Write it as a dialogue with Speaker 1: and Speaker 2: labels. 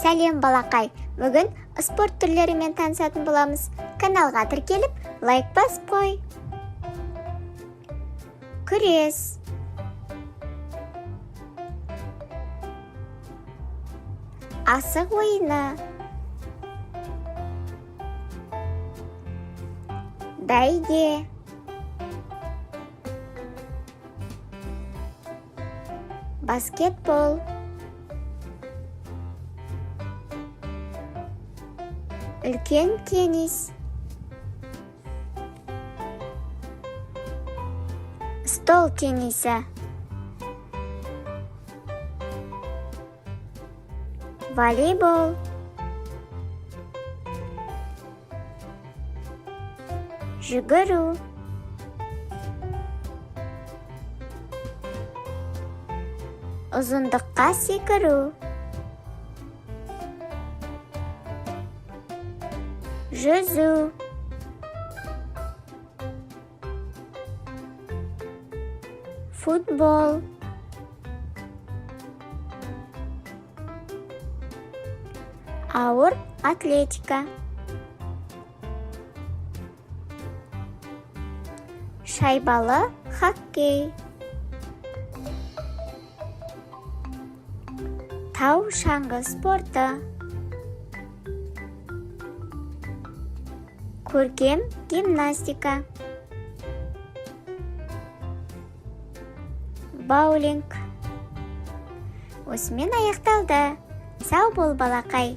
Speaker 1: Сәлем, балақай! Бүгін спорт түрлерімен танысатын боламыз. Каналға тіркеліп, лайк басып қой. Күрес, асық ойыны, бәйге, баскетбол, үлкен теннис, стол теннисі, волейбол, жүгіру, ұзындыққа секіру, жүзу, футбол, ауыр атлетика, шайбалы хоккей, тау шаңғы спорты, көркем гимнастика, боулинг. Осымен аяқталды. Сау бол, балақай!